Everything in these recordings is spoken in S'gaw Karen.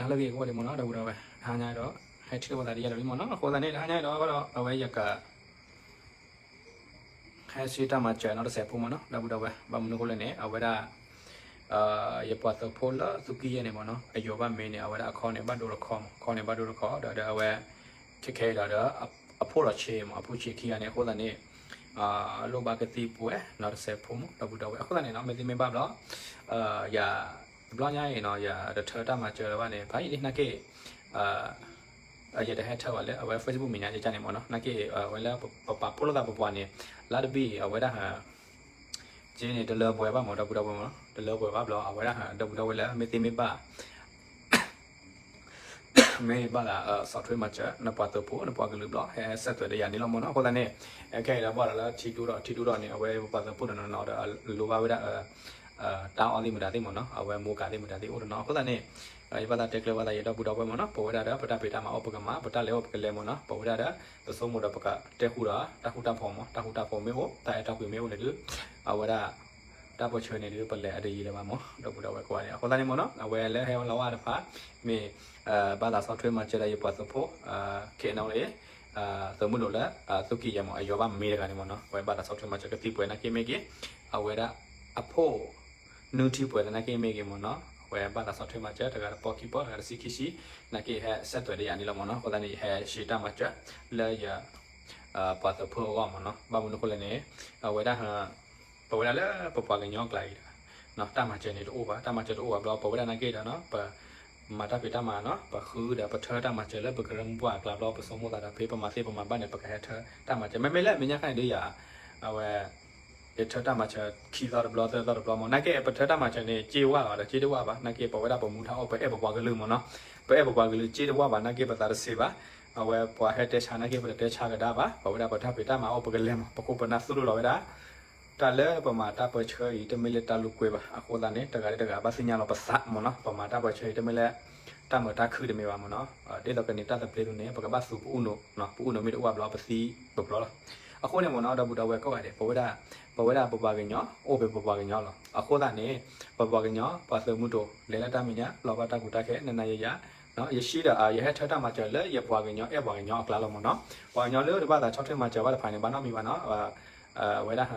နၤလၢအဂ့ၤကိးဂၤဒဲးမ့ၢ်နီၤ ဒီပုၢ်ဒီဝဲၢ်, တဟါညါဒီး ဟဲထံၣ်လိာ်ပသးတယံာ်လံမ့ၢ်နီၤ, အဃိသတးန့ၣ် တဟါညါဒီး အဝဲယက ဟဲစံးတၢ်မၤစၢၤနီတစဲးဖိမ့ၢ်နီၤ, ဒီပုၢ်ဒီဝဲၢ်, ဘၣ်မနုၤအဃိလဲၣ်န့ၣ် အဝဲဒၣ် ယပှၤသုးဖိလၢသုးက့ယဲၢ်န့ၣ်မ့ၢ်နီၤ, အယိၤဘၣ်မ့ၢ်န့ၣ် အဝဲဒၣ်အခီန့ၣ်ဘၣ်ဒိတခီမ့ၢ်, အခီန့ၣ်ဘၣ်ဒိတခီ ဒီး ဒီးအဝဲ ခဲခဲအံၤဒီး ဒီး အဖိလီၤဆ့မ့ၢ်, အဖိဆ့ခံဂၤန့ၣ် အဃိသတးန့ၣ် လိၣ်ဘၣ်ကသံၣ်ပှဲၤနီတစဲးဖိမ့ၢ် ဒီပုၢ်ဒီဝဲၢ်, အဃိသတးန့ၣ်နီၤ မ့ၢ်သ့မ့ၢ်ဘၣ်ဘျီ ယၤ တဘျီညါအံၤနီၤ ယတထၢတၢ်မၤစၢၤလၢၤဘၣ်န့ၣ် ဖးယံာ်လံနာ်က့ ယတဟဲထၢဘၣ်လၢအဝဲ Facebook မဲာ်ညါယကန့ၣ်မ့ၢ်နီၤ, နာ်က့ အဝဲလၢပပာ်ဖှိၣ်လိာ်သးပပှၤန့ၣ် လါတဘ့ၣ်အဝဲဒၣ် က့န့ၣ် တလၢပှဲၤဘၣ်မ့ၢ် ဒီပုၢ်ဒီဝဲၢ်မ့ၢ်နီၤ, တလၢပှဲၤဘၣ်ဘျီ အဝဲဒၣ် ဒီပုၢ်ဒီဝဲၢ်လၢမ့ၢ်သ့မ့ၢ်ဘၣ် မ့ၢ်ဘၣ်သး software မၤစၢၤ နပှၤသုးဖိ နပှၤကလုာ်ဘျီ ဟဲဆဲးသွဲးတယၤန့ၣ်လီၤမ့ၢ်နီၤ, အဃိသတးန့ၣ် ခဲအံၤဒီးဘၣ်ဒီးလၢထံဒိၣ်ထီၣ် ထံဒိၣ်ထီၣ်န့ၣ် အဝဲပပှၤသုးဖိတနီၤနီၤဒီး လိၣ်ဘၣ်ဝဲဒၣ် တၢ်အီၣ်သ့ၣ်မတၤသ့ၣ်မ့ၢ်နီၤ, အဝဲမိၢ်ကၤသ့ၣ်မတၤသ့ၣ်အိၣ်တနီၤ, အဃိသတးန့ၣ် ယဘၣ်သးတဲကျၢၤဘၣ်သးယဒီပုၢ်ဒီဝဲၢ်မ့ၢ်နီၤ, ပဝဲဒၣ်ဒီး ပတၢ်ဖံးတၢ်မၤအိၣ်ပကမၤ, ပတၢ်လဲၤအိၣ်ပကလဲၤမ့ၢ်နီၤ, ပဝဲဒၣ်ဒီး ပဆိကမိၣ်ဒီးပကတဲဃူဒီး တၢ်ဃူတၢ်ဖိးမ့ၢ်, တၢ်ဃူတၢ်ဖိးမ့ၢ်အိၣ် တၢ်အဲၣ်တၢ်ကွံမ့ၢ်အိၣ်န့ၣ်ဒီး အဝဲဒၣ် တၢ်ပၢၢ်ဆၢန့ၣ်ဒီး ပလဲၤအတယံာ်လၢၤဘၣ်မ့ၢ် ဒီပုၢ်ဒီဝဲၢ်ကိးဂၤဒဲး, အဃိသတးန့ၣ်မ့ၢ်နီၤ အဝဲလၢဟဲလီၤဝဲတဖၣ် မ့ၢ် ဘၣ်သး software မၤစၢၤဒီးယပှၤသုးဖိ ခဲအံၤန့ၣ်လၢ သုးမုၢ်ဒိၣ်လၢ သုးက့ယဲၢ်မ့ၢ် အယိၤဘၣ်မ့ၢ်တဂၤန့ၣ်မ့ၢ်နီၤ, အဝဲဘၣ်သး software မၤစၢၤကသံၣ်ပှဲၤနာ်က့မ့ၢ်ဂ့ၤ, အဝဲဒၣ်အဖိ နုထံပှဲၤသနာ်က့မ့ၢ်ဂ့ၤမ့ၢ်နီၤ, အဝဲဘၣ်သး software မၤစၢၤတဂၤတပီၢ်ခံပီၢ် တဂၤတဆံခံဆံ နာ်က့ဟဲဆဲးသွဲးတယၤန့ၣ်လီၤမ့ၢ်နီၤ, အဃိသတးန့ၣ် ယဟဲစံးတၢ်မၤစၢၤလၢယ ပှၤသုးဖိအဂီၢ်မ့ၢ်နီၤ, ဘၣ်မနုၤအဃိလဲၣ်န့ၣ် အဝဲဒၣ် ပဝဲဒၣ်လၢပပှၤကညီအကျါအံၤဒီး တၢ်မၤစၢၤန့ၣ်တအိၣ်ဘၣ်, တၢ်မၤစၢၤတအိၣ်ဘၣ်ဘျီ ပဝဲဒၣ်နာ်က့ဒီး ပမၤတၢ်ဖံးတၢ်မၤနီၤ, ပဃုဒီးပထၢတၢ်မၤစၢၤလၢပကရၢမိၢ်ပှၢ်အကျါဘျီ ပဆိကမိၣ်သးဒီး ဖဲပမၤသ့ပမၤဘၣ်န့ၣ် ပကဟဲထၢတၢ်မၤစၢၤ မ့မ့ၢ်လၢမဲာ်ညါခါန့ၣ်ဒီးယၤ အဝဲ ယထၢတၢ်မၤစၢၤခံသီတဘျီသၢသီတဘျီမ့ၢ် နာ်က့ ပထၢတၢ်မၤစၢၤန့ၣ် စ့ဝါလီၤဒီးစ့တဝါဘၣ်, နာ်က့ ပဝဲဒၣ်ပမူထီၣ်အိၣ် ပအဲၣ်ပပှၤကလုာ်မ့ၢ်နီၤ, ပအဲၣ်ပပှၤကလုာ်စ့တဝါဘၣ် နာ်က့ ပသးတဆံးဘၣ်, အဝဲပှၤဟဲတဲဆါနာ်က့ ပတတဲဆါကဒါဘၣ်, ပဝဲဒၣ်ပတၢ်ဖံးတၢ်မၤအိၣ် ပကလဲၤမး ပခိၣ်ပနၢ်သူၣ်ဒိၣ်လီၤဝဲဒၣ် တၢ်လၢပမၤတၢ်ပၢဆှၢအံၤ တမ့ၢ်လၢတၢ်လိာ်ကွဲဘၣ်, အဃိသတးန့ၣ် တဂၤလၢတဂၤဘၣ်သ့ၣ်ညါလီၤပသးမ့ၢ်နီၤ, ပမၤတၢ်ပၢဆှၢအံၤ တမ့ၢ်လၢ တၢ်မုာ်တၢ်ခုၣ်တမ့ၢ်ဘၣ်မ့ၢ်နီၤ, ဒ်သိးကန့ၢ်တၢ်သဘျ့ဒ်န့ၣ် ပကဘၣ်သူပအိၣ်နိး, ပအိၣ်နိးမ့ၢ်တအိၣ်ဘျီပသံပဘျီလီၤ. အဃိန့ၣ်မ့ၢ်နီၤ ဒီပုၢ်ဒီဝဲၢ်ကိးဂၤဒဲး ပဝဲဒၣ် ပဝဲဒၣ်ပပှၤကညီ အိၣ်ဖဲပပှၤကညီလီၤ. အဃိသတးန့ၣ် ပပှၤကညီ ပှၤသုးမုၢ်ဒိၣ် လဲၤလၢတၢ်မဲာ်ညါ လီၤဘၣ်တၢ်ကူတၢ်ခဲ နၤနၤယၤယၤ, ယစံးဒီး ယဟဲထၢတၢ်မၤစၢၤလၢယပှၤကညီအဲၣ်ပှၤကညီအကျါလီၤမ့ၢ်နီၤ. ပှၤကညီလၢတဘၣ်သးဆီၣ်ထွဲမၤစၢၤဘၣ်တဖၣ်န့ၣ် ဘၣ်နီတမံၤဘၣ်နီၤ, အဝဲဒၣ်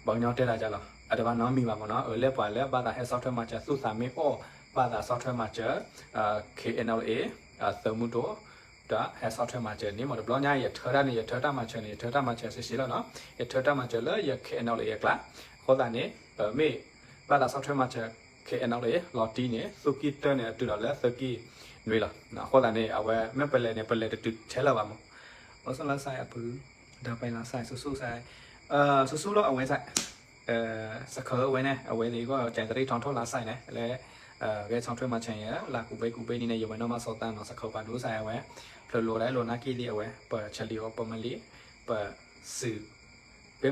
ပှၤကညီတဲဒၣ်လီၤ အတဘၣ်နီတမံၤဘၣ်မ့ၢ်နီၤ, အၢ လၢပှၤလၢဘၣ်သးဟဲဆီၣ်ထွဲမၤစၢၤ သူၣ်သးမ့ၢ်အိၣ် ဘၣ်သးဆီၣ်ထွဲမၤစၢၤ ခဲအံၤန့ၣ်လၢ သုးမုၢ်ဒိၣ် ဒီးဟဲဆီၣ်ထွဲမၤစၢၤန့ၣ်မ့ၢ် တဘျီညါ ယထၢတၢ်န့ၣ် ယထၢတၢ်မၤစၢၤန့ၣ် ယထၢတၢ်မၤစၢၤစ့ၢ်စ့ၢ်လီၤနီၤ, ယထၢတၢ်မၤစၢၤလၢယခဲအံၤန့ၣ်လၢအကျါ, အဃိသတးန့ၣ် ပမ့ၢ်ဘၣ်သးဆီၣ်ထွဲမၤစၢၤ ခဲအံၤန့ၣ်လၢ လီၤတံၢ်န့ၣ် သုးက့တၢန့ၣ် အတုၤဒီးလၢသုးက့နွံလီၤ. အဃိသတးန့ၣ် အဝဲမ့ၢ်ပလဲၤန့ၣ် ပလဲၤတတုၤထဲလၢၤဘၣ်မ့ၢ် အိၣ်စၢလါစဲအပူၤ ဒီးပလါစဲ ဆူဆူစဲ ဆူဆူလီၤအဝဲစဲ စခၢးဝဲန့ၣ် အဝဲသ့ၣ်ကီး ကဲတရံးထီၣ်ထီၣ်လါစဲန့ၣ် လၢ ဂဲၤဆီၣ်ထွဲမၤစၢၤယၤ လါကူးဘ့ကူးဘ့န့ၣ် ယဝဲနီၢ်မးစီၤသးနီၤ စခၢးပာ်ဒိစဲအဝဲ ဖျိးလိာ်ဒၣ်လိာ်နာ်က့သ့ၣ်အဝဲ ပဆဲးလံာ်အီၤ ပမၤလံာ် ပစုး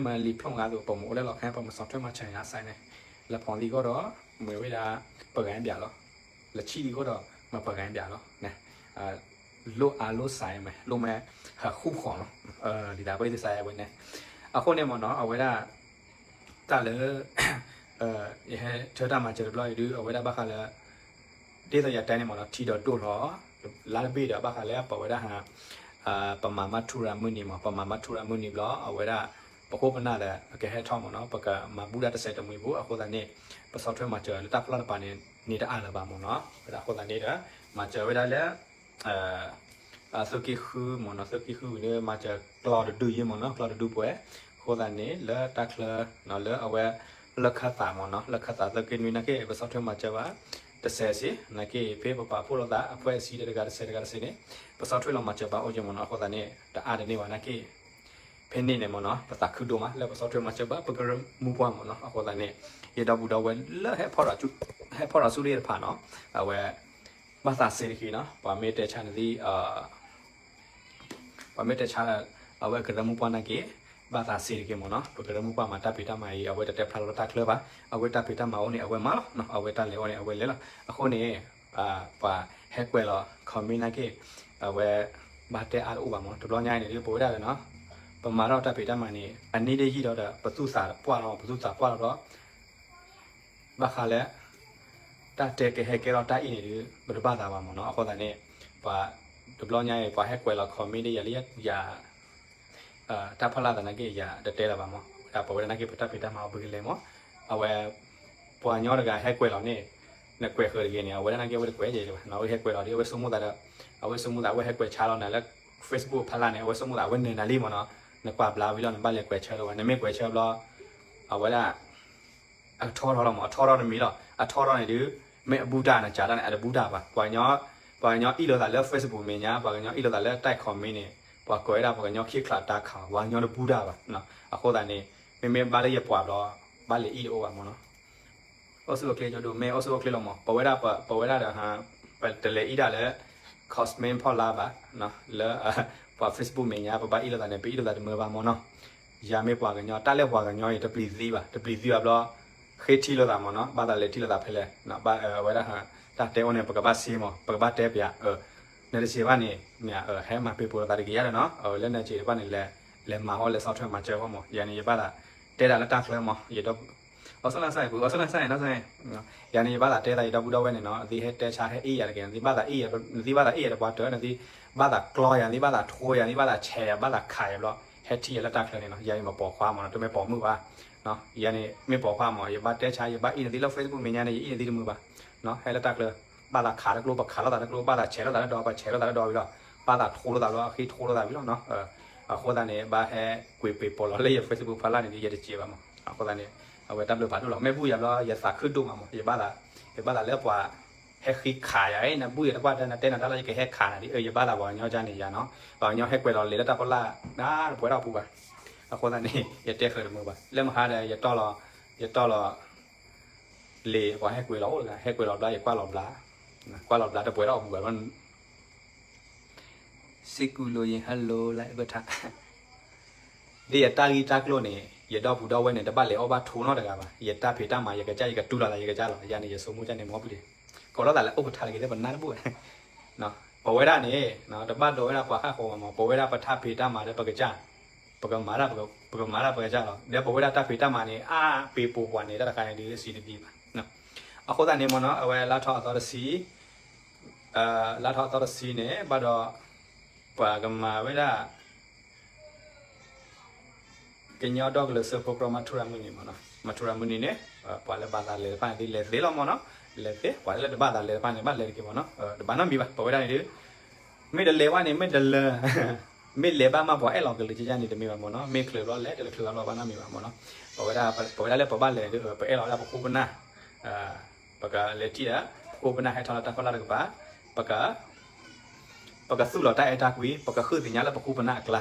ပမၤလံာ်ဖျိးငါသိး ပမၤအိၣ်လၢလီၤခါ ပမၤဆီၣ်ထွဲမၤစၢၤယၤစဲန့ၣ် လၢဖီသံကီးဒီး မ့ၢ်ဝဲဒၣ် ပဂၤဘၣ်လီၤ လၢဆံးသံကီးဒီး မ့ၢ်ပဂၤဘၣ်လီၤ လိၣ်အါလိၣ်စဲမ့ၢ် လိၣ်မ့ၢ်ဟးဃူဃီၤလီၤ လံာ်တၢ်ပှဲၤသ့ၣ်စဲဝဲန့ၣ် အဃိန့ၣ်မ့ၢ်နီၤ အဝဲဒၣ် တၢ်လၢ ယဟဲထၢတၢ်မၤစၢၤတဘျီအံၤဒုး အဝဲဒၣ်ဘၣ်ဃးလၢ ဒ်သိးယတဲန့ၣ်မ့ၢ်နီၤ ထံဒီးဒိၣ်ထီၣ် လါတဘ့ၣ်ဒီးဘၣ်ဃးလၢ ပဝဲဒၣ်ဟး ပမၤမၤထူရၤမုၢ်နံၤမ့ၢ် ပမၤမၤထူရၤမုၢ်နံၤဘျီ အဝဲဒၣ် ပခိၣ်ပနၢ်ဒီး အကဟဲထီၣ်မ့ၢ်နီၤ ပကမၤဘူၣ်ဒၣ်တစဲးတမှံၤပူၤ အဃိသတးန့ၣ် ပဆီၣ်ထွဲမၤစၢၤလၢတၢ်ဖျီၣ်တပၤန့ၣ် န့ၢ်တအါလၢၤဘၣ်မ့ၢ်နီၤ ဝဲဒၣ်အဃိသတးန့ၣ်ဒီး မၤစၢၤဝဲဒၣ်လၢ သုးက့ဃုမ့ၢ်နီၤ သုးက့ဃုဝံၤဒီး မၤစၢၤကျီတဒုယဲမ့ၢ်နီၤ ကျီတဒုပှဲၤ အဃိသတးန့ၣ် လၢတၢ်ချၢ လၢအဝဲ လၢခၢၣ်သးမ့ၢ်နီၤ လၢခၢၣ်သးသုးက့နွံနာ်က့ ပဆီၣ်ထွဲမၤစၢၤဘၣ် တစဲးစ့ၢ် နာ်က့ ဖဲပပာ်ဖှိၣ်လိာ်သး အဖွဲ့အစည်း တဂၤတစဲးတဂၤတစဲးန့ၣ် ပဆီၣ်ထွဲလီၤမၤစၢၤဘၣ်အိၣ်ယဲမ့ၢ်နီၤ အဃိသတးန့ၣ် တအါတန့ၢ်ဘၣ်နာ်က့ ဖဲန့ၣ်န့ၣ်မ့ၢ်နီၤ ပသးခုဒိၣ်မး လၢပဆီၣ်ထွဲမၤစၢၤဘၣ် ပကရၢမိၢ်ပှၢ်မ့ၢ်နီၤ အဃိသတးန့ၣ် ယဒီပုၢ်ဒီဝဲၢ်လၢ ဟဲဖီၣ်ထီၣ်ဆူလ့ၣ်တဖၣ်နီၤ အဝဲ ဘၣ်သးစ့တက့ၢ်နီၤ ပှၤမ့ၢ်တဲဆါန့ၣ်သ့ၣ် ပှၤမ့ၢ်တဲဆါ အဝဲကရၢမိၢ်ပှၢ်နာ်က့ ဘၣ်သးစ့တက့ၢ်မ့ၢ်နီၤ ပကရၢမိၢ်ပှၢ်မၤတၢ်ဖံးတၢ်မၤအံၤ အဝဲတတဲဖျါလီၤတၢ်ချၢဘၣ် အဝဲတၢ်ဖံးတၢ်မၤအိၣ်န့ၣ် အဝဲမၤလီၤ အဝဲတၢ်လဲၤအိၣ်န့ၣ် အဝဲလဲၤလီၤ အဃိန့ၣ် ပှၤဟဲကွဲးလီၤ comment နာ်က့ အဝဲ ဘၣ်တဲအါတအိၣ်ဘၣ်မ့ၢ် တဘျီညါအံၤန့ၣ် ပဝဲဒၣ်ဒီးနီၤ ပမၤထီၣ်တၢ်ဖံးတၢ်မၤန့ၣ် အန့ၣ်တယံာ်ဒီး ပသူၣ်သးပှၢ်လီၤ ပသူၣ်သးပှၢ်လီၤဒီး ဘၣ်ဃးလၢ တၢ် တၢ်တဲကဟဲကဲထီၣ်တၢ်အံၤန့ၣ်ဒုး ပတဘၣ်သးဘၣ်မ့ၢ်နီၤ. အဃိသတးန့ၣ် ပှၤ တဘျီညါအံၤ ပှၤဟဲကွဲးလီၤ comment ဒ်ယၤလၢယၤ တၢ်ဖီလာ်သနာ်က့ ယၤတတဲလၢၤဘၣ်မ့ၢ် ဝဲဒၣ်ပဝဲဒၣ်နာ်က့ ပတၢ်ဖံးတၢ်မၤအီၤပကလဲၤမ့ၢ် အဝဲ ပှၤကညီတဂၤဟဲကွဲးလီၤန့ၣ် နကွဲးဃုာ်တဂ့ၤန့ၣ် အဝဲဒၣ်နာ်က့ အဝဲတကွဲးယဲၢ်ဘၣ် အဝဲဟဲကွဲးလီၤဒီး အဝဲဆိကမိၣ်သးဒီး အဝဲဆိကမိၣ်သးအဝဲဟဲကွဲးဆါလီၤနၤလၢ Facebook ဖီလာ်န့ၣ် အဝဲဆိကမိၣ်သးအဝဲနၢၤနၤလံမ့ၢ်နီၤ. နကွၢ်ဘျါဝံၤလီၤ နဘၣ်လဲၤကွဲးဆၢလီၤဝဲ နမ့ၢ်ကွဲးဆၢဘျီ အဝဲဒၣ် အထီထီၣ်လီၤမ့ၢ် အထီထီၣ်တမံၤလီၤ အထီထီၣ်န့ၣ်ဒုး မ့ၢ်အဘူးတၢ်နစးတၢ်န့ၣ် အတဘူးတၢ်ဘၣ်. ပှၤကညီ ပှၤကညီအ့ၣ်လိာ်သးလၢ Facebook မဲာ်ညါ ပှၤကညီအ့ၣ်လိာ်သးလၢ တိုက် comment န့ၣ် ပှၤကိးဝဲဒၣ်ပှၤကညီခံချးတၢ်ခး ပှၤကညီတဘူးတၢ်ဘၣ်. အဃိသတးန့ၣ် မ့မ့ၢ်ဘၣ်လၢယပှၤဘျီ ဘၣ်လဲၤအ့ၣ်တအိၣ်ဘၣ်မ့ၢ်နီၤ. အိၣ်ဆူၣ်အိၣ်ချ့ကၠီဒိၣ် မ့ၢ်အိၣ်ဆူၣ်အိၣ်ချ့လီၤမ့ၢ် ပဝဲဒၣ် ပဝဲဒၣ်ဒီး ပတလဲၤအ့ၣ်ဒၣ်လၢ comment ဖီလာ်ဘၣ် လၢ ပှၤ Facebook မဲာ်ညါ ပဘၣ်အ့ၣ်လိာ်သးန့ၣ် ပအ့ၣ်လိာ်သးတမုာ်ဘၣ်မ့ၢ်နီၤ. ယၤမ့ၢ်ပှၤကညီ တၢ်လၢပှၤကညီအံၤ တပျံၤသံဘၣ် တပျံၤသံဘၣ်ဘျီ ဃ့ထံၣ်လိာ်သးမ့ၢ်နီၤ ဘၣ်သးလဲၤထံၣ်လိာ်သးဖဲလဲၣ် ဘၣ်ဝဲဒၣ် တၢ်တဲအိၣ်န့ၣ် ပကဘၣ်စ့မ့ၢ် ပကဘၣ်တဲပျး နတစ့ဘၣ်န့ၣ် မ့ၢ်ဟဲမၤပ့ၤပိာ်လိာ်သးတကယၤဒီးနီၤ လၢနစ့တဖၣ်န့ၣ် လဲၤမၤဟီၣ်လဲၤဆီၣ်ထွဲမၤစၢၤဟီၣ်မ့ၢ် ယၤန့ၣ် ယဘၣ်သးတဲဒၣ်လၢတၢ်ချၢမ့ၢ် ယဒီ အီစလၢ်စၢ်အံၤ ပှၤအီစလၢ်စၢ်အံၤနီၤ ယၤန့ၣ် ယဘၣ်သးတဲသး ယဒီပုၢ်ဒီဝဲၢ်န့ၣ်နီၤ နသုဟဲတဲဆါဟဲအ့ၣ်ယၤတက့ၢ် နသုဘၣ်သးအ့ၣ်ယၤ နသုဘၣ်သးအ့ၣ်ယၤတပှၤတၢၢ် နသုဘၣ်သးကျီယၤ နသုဘၣ်သးထိယၤ နသုဘၣ်သးဆဲးယၤ ဘၣ်သးခးယၤဘျီ ဟဲထံၣ်ယၤလၢတၢ်ချၢန့ၣ်နီၤ ယၤန့ၣ်မ့ၢ်ပိာ်ခွါမ့ၢ်နီၤ တမ့ၢ်ပိာ်မုၣ်ဘၣ် ယၤန့ၣ်မ့ၢ်ပိာ်ခွါမ့ၢ် ယဘၣ်တဲဆါ ယဘၣ်အ့ၣ်နသုလၢ Facebook မဲာ်ညါန့ၣ် ယအ့ၣ်နသုတမုာ်ဘၣ် ဟဲလၢတၢ်ချၢ ဘၣ်သးခးတကျိ ပခးလိာ်သးတကျိ ဘၣ်သးဆဲးလိာ်သးတဒီး ပဆဲးလိာ်သးတဒီးဝံၤလီၤ ဘၣ်သးထိလိာ်သးဘျီ အဃ့ထိလိာ်သးဝံၤလီၤနီၤ အဃိသတးန့ၣ် ဘၣ်ဟဲကွံာ်ပ့ၤပိာ်လီၤလၢယ Facebook ဖီလာ်န့ၣ်ဒီး ယတစ့ဘၣ်မ့ၢ် အဃိသတးန့ၣ် အဝဲတၢ်ဘျုးဖးဒိၣ်လီၤ မ့ၢ်ဘူၣ်ယၤဘျီ ယသးခုဒိၣ်မးမ့ၢ် ယဘၣ်သး ယဘၣ်သးလၢပှၤ ဟဲဃ့ခးယၤ နဘူၣ်ယၤတပှၢ်တၢၢ် နတဲနၤတၢ်လီၤ ယကဟဲခးနၤဒ် ယဘၣ်သးပှၤကညီကန့ၣ်ယၤနီၤ ပှၤကညီဟဲကွဲးလီၤလံာ်လၢတၢ်ဖီလာ် နတပှဲၤထီၣ်ပူၤဘၣ် အဃိသတးန့ၣ် ယတဲဃုာ်တမုာ်ဘၣ် လၢမဟါဒီး ယတီၢ်လီၤ ယတီၢ်လီၤ လံာ် ပှၤဟဲကွဲးလီၤအိၣ်တဂၤ ဟဲကွဲးလီၤဘျီ ယကွၢ်လီၤဘျါ ကွၢ်လီၤဘျါတပှဲၤထီၣ်အပူၤဘၣ် စ့ကူလိၤယ့ၤ hello လၢအကထါ ဒ်ယတၢ်ဂ့ၢ်တၢ်ကျိၤန့ၣ် ယဒီပုၢ်ဒီဝဲၢ်န့ၣ် တဘၣ်လဲၤအီၣ်ဘၣ်ထိနီတဂၤဘၣ် ယတၢ်ဖံးတၢ်မၤ ယကစၢ် ယကတူၢ်လိာ်သး ယကစၢ်လီၤ ယၤန့ၣ် ယဆိကမိၣ်ကန့ၣ် မ့ၢ်ပူၤဒံး ကိးထီၣ်သးလၢအိၣ်ကထါတဂ့ၤ လၢပနၢ်တဘူၣ် ပဝဲဒၣ်န့ၣ် တဘၣ်ဒိဝဲဒၣ်ပှၤဃၣ်ဃီမး ပဝဲဒၣ်ပတၢ်ဖံးတၢ်မၤဒီးပကစၢ် ပကမၤဒၣ် ပကမၤဒၣ်ပကစၢ်လီၤ ဒီးပဝဲဒၣ်တၢ်ဖံးတၢ်မၤန့ၣ် အါပ့ၤပိာ်ပှၤန့ၣ် တၢ်တခါန့ၣ်ဒုးစံးတဘံၣ်ဘၣ် အဃိသတးန့ၣ်မ့ၢ်နီၤ အဝဲလါထီၣ်အသီတဆံ လါထီၣ်အသီတဆံန့ၣ် ဘၣ်ဒီး ပှၤကမၤဝဲဒၣ် ကညီဒီကလုာ်စၢဖှိၣ်ကရၢ မၤထူရၤမုၢ်နံၤမ့ၢ်နီၤ မၤထူရၤမုၢ်နံၤန့ၣ် ပှၤလၢဘၣ်သးလဲၤတဖၣ်န့ၣ် ဒ်လဲၤသ့လီၤမ့ၢ်နီၤ လဲၤသ့ ပှၤလၢတဘၣ်သးလဲၤတဖၣ်န့ၣ် ဘၣ်လဲၤတက့ၢ်မ့ၢ်နီၤ တဘၣ်နီတမံၤဘၣ် ပဝဲဒၣ်န့ၣ်ဒုး မ့ၢ်တလဲၤဘၣ်န့ၣ် မ့ၢ်တလၢ မ့ၢ်လဲၤဘၣ်မး ပှၤအဲၣ်လီၤကလုာ်ကယၢ်န့ၣ် တမ့ၢ်ဘၣ်မ့ၢ်နီၤ မ့ၢ်ချုးဘျီလဲၤ တချုးဘၣ်ဘျီဘၣ်နီတမံၤဘၣ်မ့ၢ်နီၤ ပဝဲဒၣ် ပဝဲဒၣ်လၢပဘၣ်လဲၤန့ၣ်ဒုး ပအဲၣ်လီၤဝဲဒၣ်ပခိၣ်ပနၢ် ပကလဲၤထံၣ်ဒီး ပခိၣ်ပနၢ်ဟဲထီၣ်လၢတၢ်ဖီလာ်တကပၤ ပက ပကသူၣ်လီၤတၢ်အဲၣ်တၢ်ကွံ ပကဃုသ့ၣ်ညါလၢပခိၣ်ပနၢ်အကျါ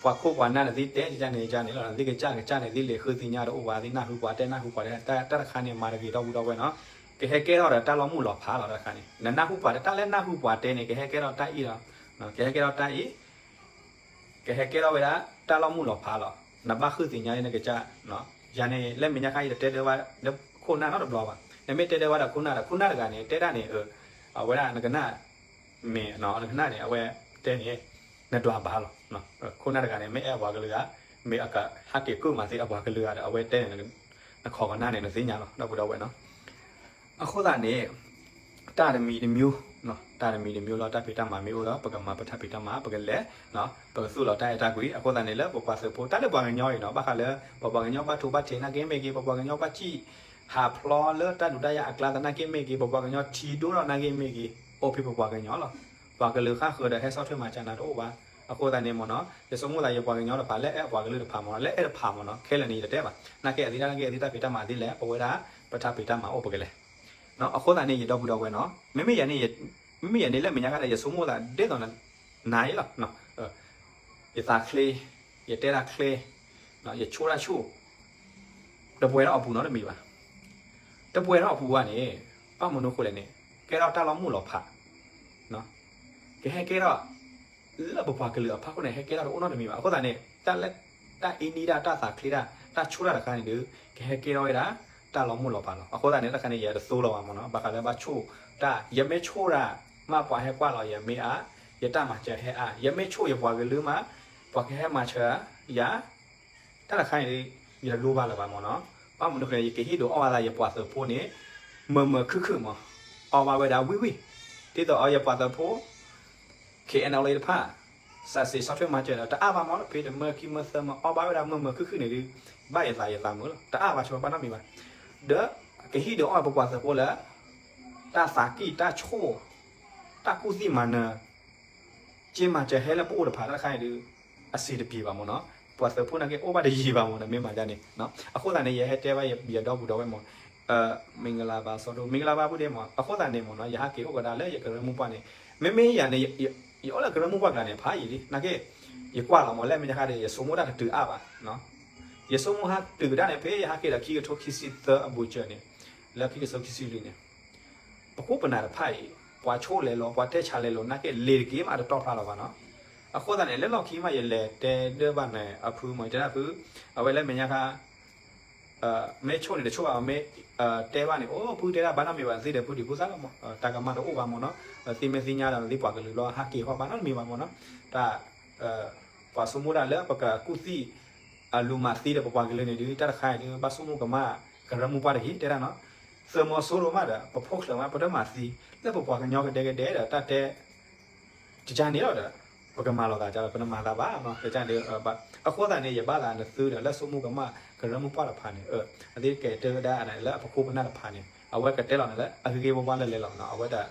ပှၤခိၣ်ပှၤနၢ်န့ၣ်သ့ၣ်တဲကစၢ်န့ၣ်ကစၢ်န့ၣ်လီၤ သ့ၣ်ကစၢ်ကစၢ်န့ၣ်သ့ၣ်လဲၤဃုသ့ၣ်ညါဒီးအိၣ်ဝဲသ့ၣ်နၢ်ဟူပှၤတဲနၢ်ဟူပှၤတဲ တၢ်တခါန့ၣ် မၤတဂ့ၤဒီပုၢ်ဒီဝဲၢ်နီၤ ကဟဲကဲထီၣ်ဒီးတၢ်လီၤမုၢ်လီၤဖးလီၤတၢ်တခါန့ၣ် နနၢ်ဟူပှၤတဲတၢ်လၢနၢ်ဟူပှၤတဲန့ၣ် ကဟဲကဲထီၣ်တၢ်အံၤလီၤ ကဟဲကဲထီၣ်တၢ်အံၤ ကဟဲကဲထီၣ်ဝဲဒၣ် တၢ်လီၤမုၢ်လီၤဖးလီၤ နဘၣ်ဃုသ့ၣ်ညါလၢနကစၢ် ယၤန့ၣ် လၢမဲာ်ညါခါအံၤ တတဲဒၢဝဲလၢခိၣ်နၢ်နီတဘျီဘၣ် နမ့ၢ်တဲဒၢဝဲဒီးခိၣ်နၢ်ဒီး ခိၣ်နၢ်တဂၤန့ၣ် တဲဒၣ်န့ၣ် အဝဲဒၣ်နကနၣ် မ့ၢ်နကနၣ်န့ၣ် အဝဲတဲန့ၣ် နဒွးဘၣ်လီၤ ခိၣ်နၢ်တဂၤန့ၣ် မ့ၢ်အဲၣ်ပှၤကလုာ်ဂၤ မ့ၢ်အကဟးက့ၤကုၢ်မၤသ့အပှၤကလုာ်ဂၤဒီး အဝဲတဲန့ၣ် နခီကနၣ်န့ၣ် နသ့ၣ်ညါလီၤ ဒီပုၢ်ဒီဝဲၢ်နီၤ အဃိသတးန့ၣ် တၢ်တမံၤတမျိုး တၢ်တမံၤတမျိုးလီၤ တၢ်ဖံးတၢ်မၤမ့ၢ်အိၣ်ဒီး ပကမၤပတၢ်ဖံးတၢ်မၤ ပကလဲၤ ပကသူၣ်လီၤတၢ်အဲၣ်တၢ်ကွံ အဃိသတးန့ၣ် လၢပပှၤသုးဖိ တၢ်လၢပှၤကညီအံၤနီၤ ဘၣ်ဃးလၢ ပပှၤကညီဘၣ်ထိဘၣ်ထံးနာ်က့မ့ၢ်ဂ့ၤ ပပှၤကညီဘၣ်စံၣ်ဟးဖျိးလၢတၢ်ဒုးတၢ်ယၤအကျါသနာ်က့မ့ၢ်ဂ့ၤ ပပှၤကညီထံဒိၣ်ထီၣ်နာ်က့မ့ၢ်ဂ့ၤ အိၣ်ဖဲပပှၤကညီလီၤ ပှၤကလုာ်ဃၣ်ဃၢၤဒီးဟဲဆီၣ်ထွဲမၤစၢၤနၤတအိၣ်ဘၣ် အဃိသတးန့ၣ်မ့ၢ်နီၤ ယဆိကမိၣ်သးယပှၤကညီတဖၣ် လၢအဲၣ်အပှၤကလုာ်တဖၣ်မ့ၢ်နီၤ လၢအဲၣ်တဖၣ်မ့ၢ်နီၤ ခဲလၢာ်န့ၣ် ယတတဲဘၣ် နာ်က့အသ့ၣ်တၢ်နာ်က့အသ့ၣ်တၢ်ဖံးတၢ်မၤသ့လဲၣ် ပဝဲဒၣ် ပတၢ်ဖံးတၢ်မၤအိၣ်ပကလဲၤ အဃိသတးန့ၣ် ယဒီပုၢ်ဒီဝဲၢ်နီၤ မ့မ့ၢ်ယၤန့ၣ် မ့မ့ၢ်ယၤန့ၣ် လၢမဲာ်ညါခါဒီး ယဆိကမိၣ်သးဒ်သိးနၤအံၤလီၤ ယသးချ့ ယတဲတၢ်ချ့ ယဆိၣ်တၢ်ဆိၣ် တပှဲၤထီၣ်အပူၤနီတမံၤဘၣ် တပှဲၤထီၣ်အပူၤဘၣ်န့ၣ် ဘၣ်မနုၤအဃိလဲၣ်န့ၣ် ကဲထီၣ်တၢ်လီၤမုၢ်လီၤဖး ကဟဲကဲထီၣ် လၢပပှၤကလုာ်အဖီခိၣ်န့ၣ် ဟဲကဲထီၣ်တအိၣ်နီတမံၤဘၣ် အဃိသတးန့ၣ် တၢ်လၢ တၢ်အ့န့ၢ်တၢ် တၢ်သးချ့တၢ် တၢ်ဆိၣ်တၢ်တခါန့ၣ်ဒီး ကဟဲကဲထီၣ်ဝဲဒၣ် တၢ်လီၤမုၢ်လီၤဖးလီၤ အဃိသတးန့ၣ် တၢ်တခါန့ၣ် ယတသိလီၤဘၣ်မ့ၢ်နီၤ ဘၣ်ဃးလၢဘၣ်ဆိၣ်တၢ် ယမ့ၢ်ဆိၣ်တၢ် မ့ၢ်ပှၤဟဲကွၢ်လီၤယၤ မ့ၢ်အါ ယတၢ်မၤစၢၤဟဲအါ ယမ့ၢ်ဆိၣ်ယပှၤကလုာ်မး ပှၤကဟဲမၤစၢၤယၤ တၢ်တခါန့ၣ် ယတလိၣ်ဘၣ်လၢၤဘၣ်မ့ၢ်နီၤ ဘၣ်မနုၤဃိ ယကဟ့ၣ်ဒုးအီၣ်ဘၣ်သးယပှၤသုးဖိန့ၣ် မုာ်မုာ်ခုၣ်ခုၣ်မး, အီၣ်ဘၣ်ဝဲဒၣ်ဝံၣ်ဝံၣ်, ဒ်သိးအီၤယပှၤသုးဖိ ခ့အဲၣ်အဲလ်အ့ တဖၣ် စးစ့ဆီၣ်ထွဲမၤစၢၤဒီး တအါဘၣ်မးလီၤ, ဖဲတမၢခံမၢသၢမၢ အီၣ်ဘၣ်ဝဲဒၣ်မုာ်မုာ်ခုၣ်ခုၣ်န့ၣ်ဒုး ဘၣ်ယသးယသးမုာ်လီၤ, တအါဘၣ်ဆိဘၣ်နီတမံၤဘၣ်. ဒီးကဟံးဒီးအီၣ်ပပှၤသုးဖိလၢ တၢ်သးကံၢ်တၢ်ဆိၣ် တၢ်ကူၣ်သံၣ်မၤနၢၤ က့မၤစၢၤဟဲလၢပအိၣ်တဖၣ်တၢ်တခါအံၤဒုး အဆင်တပြေဘၣ်မးနီၤ, ပှၤသုးဖိနာ်က့အိၣ်ဘၣ်တယံာ်ဘၣ်မး နမ့ၢ်မၤဒ်န့ၣ်. အဃိသတးန့ၣ် ယဟဲတဲဘၣ်ယဒီပုၢ်ဒီဝဲၢ်မး, မ့ၢ်ကလၤဘၣ်စီၤဒိၣ် မ့ၢ်ကလၤဘၣ်ဖုဒဲးမး. အဃိသတးန့ၣ်မးနီၤ ယဟးက့ၤအိၣ်ကဒါလၢယကရၢမိၢ်ပှၢ်န့ၣ်, မ့မ့ၢ်ယၤန့ၣ် ယအိၣ်လၢကရၢမိၢ်ပှၢ်ကျါန့ၣ် ဖးယံာ်လံ နာ်က့ ယကွၢ်လီၤမး လၢမဲာ်ညါခါဒီး ယဆိကမိၣ်တၢ်တတုၤအါဘၣ်. ယဆိကမိၣ်ဟးတုၤကဒါန့ၣ် ဖဲယဟးက့ၤဒီးခံကထိခံဆံသၢအဘူးကၢၤန့ၣ်, လၢခံကထိခံဆံလွံၢ်န့ၣ် ပခိၣ်ပနၢ်တဖၣ်အံၤ ပှၤဆိၣ်လဲၤလီၤ ပှၤတဲဆါလဲၤလီၤ နာ်က့ လ့ၤတက့ၤမးတတီၢ်ဖျါလီၤဘၣ်နီၤ. အဃိသတးန့ၣ် လၢလီၢ်ခံမး ယလဲၤတဲဒၢဘၣ်န့ၣ် အဖုမး ယတဲဒၣ်ဖု, အဝဲလၢမဲာ်ညါခါ မ့ၢ်ဆိၣ်န့ၣ်တဆိၣ်ဘၣ် မ့ၢ်တဲဘၣ်န့ၣ် အိၣ်ဖုတဲဒၣ်ဘၣ်နီတမံၤဘၣ် သ့ဒီးဖုဒံးဖိသၣ်လီၤမး, တၢ်ကမၣ်တအိၣ်ဘၣ်မးနီၤ, သ့မ့ၢ်သ့ၣ်ညါဒီးသ့ပှၤကလုာ်လီၤ ဟးက့ၤဃီဘၣ်နီတမံၤဘၣ်မးနီၤ, တၢ် ပှၤဆိကမိၣ်တၢ်လၢပကကူၣ်သံၣ် အလူၤမၤသံဒီးပပှၤကလုာ်န့ၣ်ဒုး တၢ်တခါအံၤဒုး ဘၣ်ဆိကမိၣ်ကမၣ် ကရၢမိၢ်ပှၢ်တဂ့ၤ တဲဒၣ်နီၤ, သုးမီၤစိရိၤမးဒီး ပဖိၣ်ချၢမး ပတမၤသံ လၢပပှၤကညီကဒဲကဒဲဒီး တၢ်တဲ ကကန့ၣ်လီၤဒီး ပကမၤလိာ်သးကဒီး ပတမၤသးဘၣ်နီၤ, ကန့ၣ် အဃိသတးန့ၣ် ယဘၣ်သးနသုဒီး လၢဆိကမိၣ်ကမၣ် ကရၢမိၢ်ပှၢ်တဖၣ်န့ၣ် အသ့ကဲတၢ်ဝဲဒၣ်လၢအပခိၣ်ပနၢ်တဖၣ်န့ၣ် အဝဲကတဲလီၤန့ၣ်လၢ အဂ့ၤဂ့ၤဝါဝါလၢလဲၤလီၤနီၤ, အဝဲဒၣ်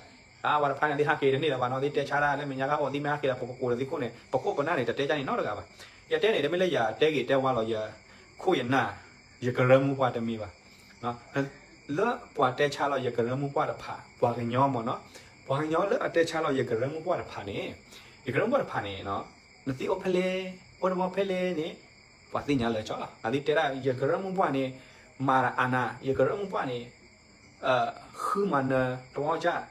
အဝဲတဖၣ်န့ၣ် သ့ဟးက့ၤတန့ၢ်လၢၤဘၣ်နီၤ, သ့တဲဆါတၢ်လၢမဲာ်ညါခါအီၤ သ့မ့ၢ်ဟးက့ၤဒီး ပကကိးဒီးသ့ခိၣ်န့ၣ် ပခိၣ်ပနၢ်န့ၣ် တတဲကန့ၣ်နီတဂၤဘၣ်. ယတဲန့ၣ် တမ့ၢ်လၢယတဲဂ့ၤတဲဝါလီၤ ယခိၣ်ယနၢ် ယကရၢမိၢ်ပှၢ်တမ့ၢ်ဘၣ်. လၢပှၤတဲဆါလီၤယကရၢမိၢ်ပှၢ်တဖၣ် ပှၤကညီမးနီၤ, ပှၤကညီလၢအတဲဆါလီၤယကရၢမိၢ်ပှၢ်တဖၣ်န့ၣ် ယကရၢမိၢ်ပှၢ်တဖၣ်န့ၣ် နသံအိၣ်ဖဲလဲၣ် အိၣ်တဘီဖဲလဲၣ်န့ၣ် ပှၤသ့ၣ်ညါလၢာ်ကၠီလီၤ. အသ့တဲဒၣ် ယကရၢမိၢ်ပှၢ်န့ၣ် မၤဒီးအနၢ် ယကရၢမိၢ်ပှၢ်န့ၣ် ဃုမၤနၢၤတဝီကၢ်,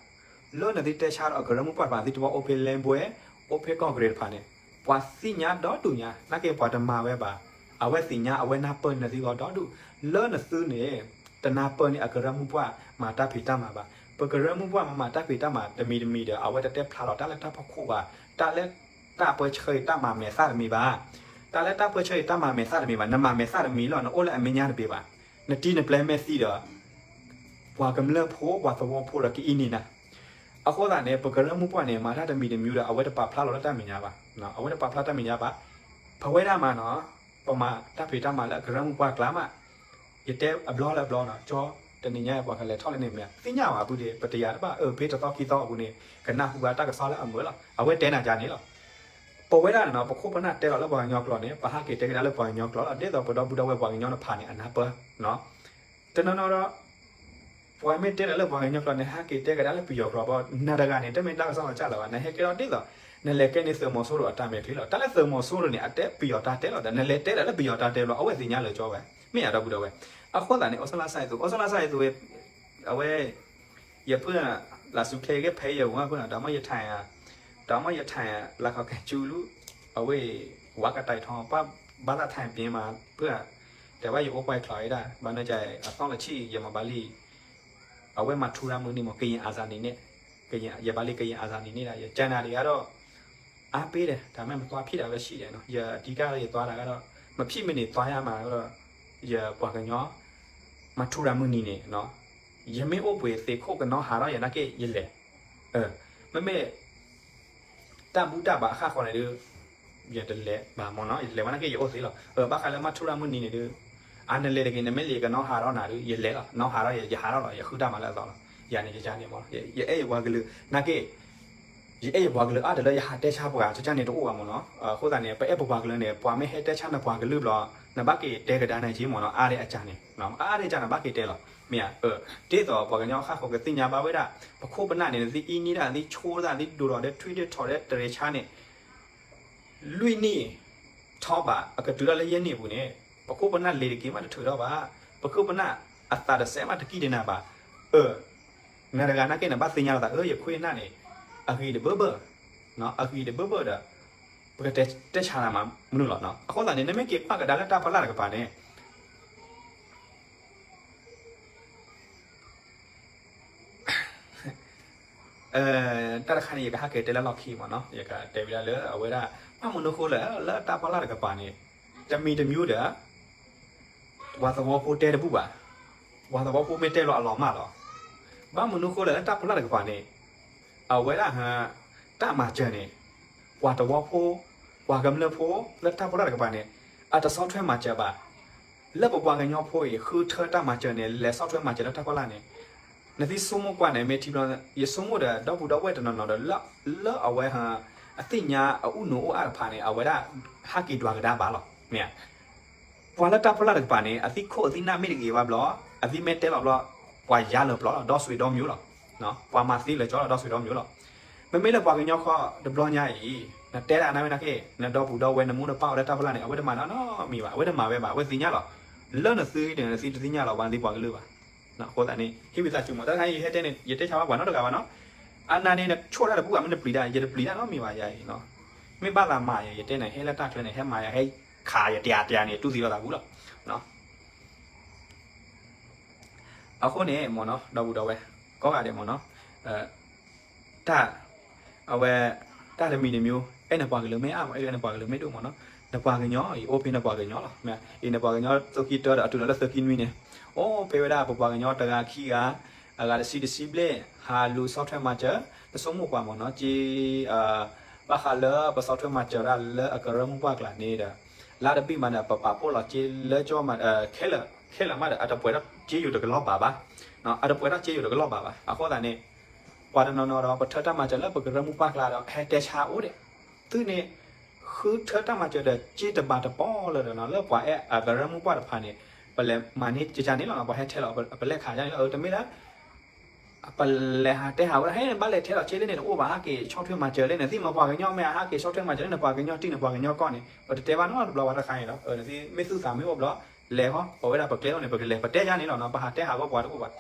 လၢနသ့တဲဆါဒီးအကရၢမိၢ်ပှၢ်တဖၣ် သ့တဝီအိၣ်ဖဲလဲဘွဲ, အိၣ်ဖဲကီၢ်ကရ့းတဖၣ်န့ၣ် ပှၤသ့ၣ်ညါဒီဒူၣ်ညါ နာ်က့ပှၤတမၤဝဲဘၣ်. အဝဲသ့ၣ်ညါ အဝဲနၢ်ပၢၢ်နသုဂီၢ်ဒီဒူၣ်, လၢနသုန့ၣ် တနၢ်ပၢၢ်န့ၢ်အကရၢမိၢ်ပှၢ်မၤတၢ်ဖံးတၢ်မၤဘၣ်. ပကရၢမိၢ်ပှၢ်မၤမၤတၢ်ဖံးတၢ်မၤတမံၤတမံၤဒီး အဝဲတတဲဖျါလီၤတၢ်လၢတၢ်ဖီခိၣ်ဘၣ်, တၢ်လၢ တၢ်ပၢဆှၢအံၤတၢ်မၤမဲာ်သၣ်တမံၤဘၣ်. တၢ်လၢတၢ်ပၢဆှၢအံၤတၢ်မၤမဲာ်သၣ်တမံၤဘၣ်, နမၤမဲာ်သၣ်တမံၤလီၤ နအိၣ်လၢအမဲာ်ညါတဘ့ၣ်ဘၣ်. နတံၤနပျဲၤမဲာ်သံဒီး ပှၤကမျၢၢ်ဖိ ပှၤသဝီဖိဒီးကအံးန့ၢ်နၤ. အဃိသတးန့ၣ် ပကရၢမိၢ်ပှၢ်န့ၣ် မၤတၢ်တမံၤတမံၤဒီး အဝဲတပာ်ဖျါလီၤလၢတၢ်မဲာ်ညါဘၣ်. အဝဲတပာ်ဖျါတၢ်မဲာ်ညါဘၣ်. ပဝဲဒၣ်မးနီၤ ပမၤတၢ်ဖံးတၢ်မၤလၢအကရၢမိၢ်ပှၢ်ကျါမး ယတဲအဘျီလၢအဘျီနီၤ, ကၠီတနံၤညါပှၤကလဲၤထီၣ်လၢန့ၣ်မ့ၢ် သ့ၣ်ညါဘၣ်ဖုဒဲး ပတယၤတဘၣ်အၢ ဖဲတသီခံသီအပူၤန့ၣ် ကနၢ်ဟူဘၣ်တၢ်ကစီၣ်လၢအမုာ်လီၤ. အဝဲတဲနၤဒ်န့ၣ်လီၤ. ပဝဲဒၣ်န့ၣ်နီၤ ပခိၣ်ပနၢ်တဲလီၤလၢပှၤကညီကျိာ်န့ၣ် ပဟးက့ၤတဲကဒါလၢပှၤကညီကျိာ်လီၤ. ဒ်သိးပဒီပုၢ်ဒီဝဲၢ်ပှၤကညီတဖၣ်န့ၣ် အနၢ်ပၢၢ် တနီၤနီၤဒီး ပှၤမ့ၢ်တဲလီၤလၢပှၤကညီကျိာ်န့ၣ် ဟးက့ၤတဲကဒါလၢပယီၤကျိာ်ဘၣ် နၤတဂၤန့ၣ် တမ့ၢ်တၢ်ကစီၣ်လီၤကၢ်လၢၤဘၣ်. နဟဲကဲထီၣ်ဒ်သိး နလဲၤကဲန့ၢ်သုးမီၤစိရိၤအတၢ်မဲာ်ချံလီၤ. တၢ်လၢသုးမီၤစိရိၤန့ၣ် အတဲပယီၤတၢ်တဲလီၤဒီး နလဲၤတဲဒီးလၢပယီၤတၢ်တဲဘျီ အဝဲသ့ၣ်ညါလၢာ်ကၠီဝဲ မ့ၢ်ယၤဒီပုၢ်ဒီဝဲၢ်. အဃိသတးန့ၣ် အိၣ်စၢ်လါစၢ်အသိး အိၣ်စၢ်လါစၢ်အသိးဝဲ အဝဲ ယဖုလၢစူခဲကဲဖဲယဝဲဖု ဒီးမ့ၢ်ယထၢၣ် ဒီးမ့ၢ်ယထၢၣ် လၢခီကဲကၠူလူ အဝဲ ဝါကတၢၢ်ထီ ဘၣ်သးထၢၣ်ပ့ၤမးဖု တဲဘၣ်ယအိၣ်ပှဲၤချီးဝဲဒၣ် ဘၣ်နကၢ်အသီလၢဆံ ယမၤဘၣ်လံ အဝဲမၤထူရၤမုၢ်နံၤမ့ၢ် ကရင်အာဇာနည်နေ့ ယဘၣ်လံ ကရင်အာဇာနည်နေ့ဒၣ် ယကၢနၤတဂၤဒီး အါပ့ၤဒီး တၢ်မ့ၢ်မသွားဖြစ်တာပဲရှိတယ်နော် ယအဓိကလၢယသွားတာကတော့ မဖြစ်မနေသွားရမှာတော့ ယပှၤကညီ မၤထူရၤမုၢ်နံၤန့ၣ်နော် ယမ့ၢ်အိၣ်ပှဲၤသ့ၣ်ခိၣ်ကနီၤဟးထီၣ်ယနာ်က့ ယလဲၤ မ့မ့ၢ် တၢ်ဘူၣ်တၢ်ဘါအခါဃီန့ၣ်ဒုး ယတလဲၤဘၣ်မ့ၢ်နီၤ ယတလဲၤဘၣ်နာ်က့ ယအိၣ်သ့လီၤ. ဘၣ်ဃးလၢမၤထူရၤမုၢ်နံၤန့ၣ်ဒုး အါနလဲၤတဂ့ၤ နမ့ၢ်လံကနီၤဟးထီၣ်နၤဒုး ယလဲၤလီၤ နီၤဟးထီၣ်ယ ယဟးထီၣ်လီၤ ယဃုတၢ်မၤလၢအသီလီၤ. ယၤန့ၣ်ယကန့ၣ်မ့ၢ် ယအဲၣ်ယပှၤကလုာ်နာ်က့ ယအဲၣ်ယပှၤကလုာ်အါတလၢယဟးတဲဆါပှၤကကန့ၣ်တအိၣ်ဘၣ်မ့ၢ်နီၤ. အဃိသတးန့ၣ် ပအဲၣ်ပပှၤကလုာ်န့ၣ် ပှၤမ့ၢ်ဟဲတဲဆါနပှၤကလုာ်ဘျီ နဘၣ်က့ၤတဲကဒါနၤက့မ့ၢ်နီၤ အါဒံးအကန့ၣ် အါဒံးကန့ၣ် ဘၣ်က့ၤတဲလီၤ မ့ၢ်ဧါ ဒ်သိးပှၤကညီဃၣ်ဃီကသ့ၣ်ညါဘၣ်ဝဲဒၣ် ပခိၣ်ပနၢ်န့ၣ် သ့အံၤန့ၣ်ဒၣ် သ့ဆိဒၣ် သ့ဒိၣ်ထီၣ်ဒီးထွံၣ်ဒိၣ်ထီၣ်ဒီးတရံးဆါန့ၣ် လွံၢ်နံၣ်ထီၣ်ဘၣ် အကတုၤထီၣ်လၢယဲၢ်နံၣ်အပူၤန့ၣ် ပခိၣ်ပနၢ်လ့ၤတက့ၤမးတထုးထီၣ်ဘၣ် ပခိၣ်ပနၢ်အသးတစဲးမးတကံၢ်တနၤဘၣ် အၢ နၤတဂၤနာ်က့နဘၣ်သ့ၣ်ညါလီၤသး အၢ ယခွံနၢ်န့ၣ် အဂ့ၤတဘၢဘၢ အဂ့ၤတဘၢဘၢဒီး ပကတဲဆါနၤမးမနုၤလီၤ. အဃိသတးန့ၣ် နမ့ၢ်က့ၤကွၢ်ကဒါလၢတၢ်ဖီလာ်တကပၤန့ၣ် တၢ်တခါန့ၣ် ယကဟးက့ၤတဲလၢလီၢ်ခံမ့ၢ်နီၤ ယကတဲဝဲဒၣ်လၢအဝဲဒၣ် ဘၣ်မနုၤဃိလဲၣ် လၢတၢ်ဖီလာ်တကပၤန့ၣ် တမံၤတမံၤဒီး ပှၤသဝီဖိတဲတဘူၣ်ဘၣ် ပှၤသဝီဖိမ့ၢ်တဲလီၤအလီၤမၢ်လီၤ ဘၣ်မနုၤဃိလဲၣ် လၢတၢ်ဖီလာ်တကပၤန့ၣ် အဝဲဒၣ် တၢ်မၤစၢၤန့ၣ် ပှၤတဝီဖိ ပှၤကမျၢၢ်ဖိ လၢတၢ်ဖီလာ်တကပၤန့ၣ် အတဆီၣ်ထွဲမၤစၢၤဘၣ်. လၢပပှၤကညီဖိအံၤ ဃုထၢတၢ်မၤစၢၤန့ၣ် လဲၤဆီၣ်ထွဲမၤစၢၤလၢတၢ်ဖီလာ်န့ၣ် နသုဆိကမိၣ်ကွၢ်န့ၣ် မ့ၢ်ထံဘျီ ယဆိကမိၣ်ဒီး ဒီပုၢ်ဒီဝဲၢ်တနီၤနီၤဒီး လၢအဝဲ အသ့ၣ်ညါအအိၣ်နူၤအိၣ်အါတဖၣ်န့ၣ် အဝဲဒၣ် ဟးက့ၤဒွးကဒါဘၣ်လီၤ. မ့ၢ် ပှၤလၢတၢ်ဖီလာ်တကပၤန့ၣ် အသံၣ်ခိၣ်အသံၣ်နၢ်မ့ၢ်တဂ့ၤဘၣ်ဘျီ အသံၣ်မ့ၢ်တဲလီၤဘျီ ပှၤယါလၢာ်ပျီလီၤ ဒီစွ့ဒီမၠိလီၤ. ပှၤမၤသံလၢာ်ကၠီလီၤ ဒီစွ့ဒီမၠိလီၤ. မ့မ့ၢ်လၢပှၤကညီဃီတဘျီညါအံၤ နတဲဒၣ်နဝဲနာ်က့ နဒီပုၢ်ဒီဝဲၢ် နမိၢ်နပၢ်အိၣ်လၢတၢ်ဖီလာ်န့ၣ် အဝဲတမၤနီတမံၤဘၣ် အဝဲတမၤဝဲဘၣ် အဝဲသ့ၣ်ညါလီၤ. လၢနသုန့ၣ် နသုတသ့ၣ်ညါလီၤ ပှၤနသံပှၤကလုာ်ဘၣ်. အဃိသတးန့ၣ် ဟံးဝံသးစူၤမး တၢ်တခါအံၤ ယဟဲတဲန့ၣ် ယတဲဆါဘၣ်ပှၤနီတဂၤဘၣ်နီၤ. အနၤန့ၣ် နဆိၣ်တၢ်တဘူၣ်ဘၣ် မ့ၢ်နပျံၤတၢ် ယတပျံၤတၢ်နီတမံၤဘၣ် ယၤအံၤနီၤ. မ့ၢ်ဘၣ်သးမၤယၤ ယတဲန့ၣ် ဟဲလၢတၢ်ချၢန့ၣ် ဟဲမၤယၤ ဟဲခးယၤတယၤတယၤန့ၣ် တူၢ်သံလိာ်သးဘူးလီၤ. အဃိန့ၣ်မ့ၢ်နီၤ ဒီပုၢ်ဒီဝဲၢ် ကိးဂၤဒဲးမ့ၢ်နီၤ တၢ် အဝဲ တၢ်တမံၤတမံၤ အဲၣ်နပှၤကလုာ်မ့ၢ်အါမး အဲၣ်နပှၤကလုာ်မ့ၢ်ဒိၣ်မ့ၢ်နီၤ နပှၤကညီအံၤ အိၣ်ဖဲနပှၤကညီလီၤ. အံၤနပှၤကညီ သုးခံတၢဒီး အတုၤလီၤလၢသုးခံနွံန့ၣ် အိၣ်ဖဲဝဲဒၣ်ပပှၤကညီတဂၤခံဂၤ အဂၤတဆံတဆံဘျဲၣ် ဟးလူၤဆီၣ်ထွဲမၤစၢၤ နဆိကမိၣ်ကွၢ်မ့ၢ်နီၤ က့ ဘၣ်ဃးလၢပဆီၣ်ထွဲမၤစၢၤဒၣ်လၢအကရၢမိၢ်ပှၢ်ကျါန့ၣ်ဒီး လါတဘ့ၣ်မးဒီး ပပာ်ဖှိၣ်လီၤက့လၢကၠီမး ခဲလၢာ် ခဲလၢာ်မးဒီး အတပှဲၤထီၣ်က့ယိာ်တကလီၢ်ဘၣ်ဘၣ် အတပှဲၤထီၣ်က့ယိာ်တကလီၢ်ဘၣ်ဘၣ်. အဃိသတးန့ၣ် ပှၤတနီၤနီၤဒီး ပထၢတၢ်မၤစၢၤလၢပကရၢမိၢ်ပှၢ်ကျါဒီး ဟဲတဲဆါအိၣ်ဒီး သုန့ၣ် ဃုထၢတၢ်မၤစၢၤဒီး က့တဘၣ်တပီၢ်လၢၤဒီးနီၤ လၢပှၤအဲၣ်အကရၢမိၢ်ပှၢ်တဖၣ်န့ၣ် ပလဲၤမၤန့ၢ်ကကါန့ၣ်လီၤ. ပှၤဟဲထဲလီၤ ပလဲၤခးကါန့ၣ်လီၤ တမ့ၢ်လၢ ပလဲၤဟးတဲဟးဝဲဒၣ် ဟဲဘၣ်လဲၤထဲလီၤက့လၢန့ၣ်တအိၣ်ဘၣ် ဟးက့ၤဆီၣ်ထွဲမၤစၢၤလၢန့ၣ် သ့ၣ်မၤပှၤကညီမ့ၢ် ဟးက့ၤဆီၣ်ထွဲမၤစၢၤလၢန့ၣ် ပှၤကညီတံၢ်န့ၣ် ပှၤကညီကီၢ်န့ၣ် ပတတဲဘၣ်နီတဘျီဘၣ်တခါန့ၣ်လီၤ. နသ့ၣ်မ့ၢ်သူၣ်သးမ့ၢ်အိၣ်ဘျီ လဲၤဃီ ပဝဲဒၣ်ပကျဲလီၤန့ၣ် ပကလဲၤ ပတဲယါန့ၣ်လီၤနီၤ ပဟးတဲဟးဂီၢ်ပှၤတအိၣ်ဘၣ်.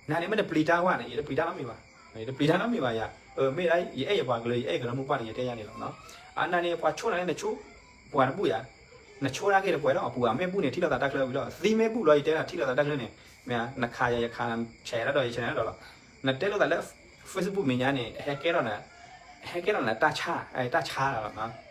နၤန့ၣ်မ့ၢ်တပျံၤတၢ်ဝဲန့ၣ် ယတပျံၤတၢ်နီတမံၤဘၣ် ယတပျံၤတၢ်နီတမံၤဘၣ်ယၤ မ့ၢ်ဒၣ် ယအဲၣ်ယပှၤကလုာ် ယအဲၣ်ကရၢမိၢ်ပှၢ်န့ၣ် ယတဲယါန့ၣ်လီၤနီၤ. အနၤန့ၣ် ပှၤဆိၣ်နၤန့ၣ် နဆိၣ် ပှၤတဘူၣ်ယၤ နဆိၣ်ဒၣ်က့ၤတပှဲၤထီၣ်အပူၤ အမ့ၢ်ဘူၣ်န့ၣ် ထံၣ်လိာ်သးတၢ်ချၢဝံၤလီၤ သံမ့ၢ်ဘူၣ်လီၤ ယတဲဒၣ်ထံၣ်လိာ်သးတၢ်ချၢန့ၣ် မ့ၢ်ဧါ နခးယၤ ယခး ဆဲးတၢ်ဒီး ယဆဲးတၢ်ဒီးလီၤ. နတဲလိာ်သးလၢ Facebook မဲာ်ညါန့ၣ် ဟဲကဲထီၣ်နၤ ဟဲကဲထီၣ်နၤတၢ်ဆါ တၢ်ဆါလီၤ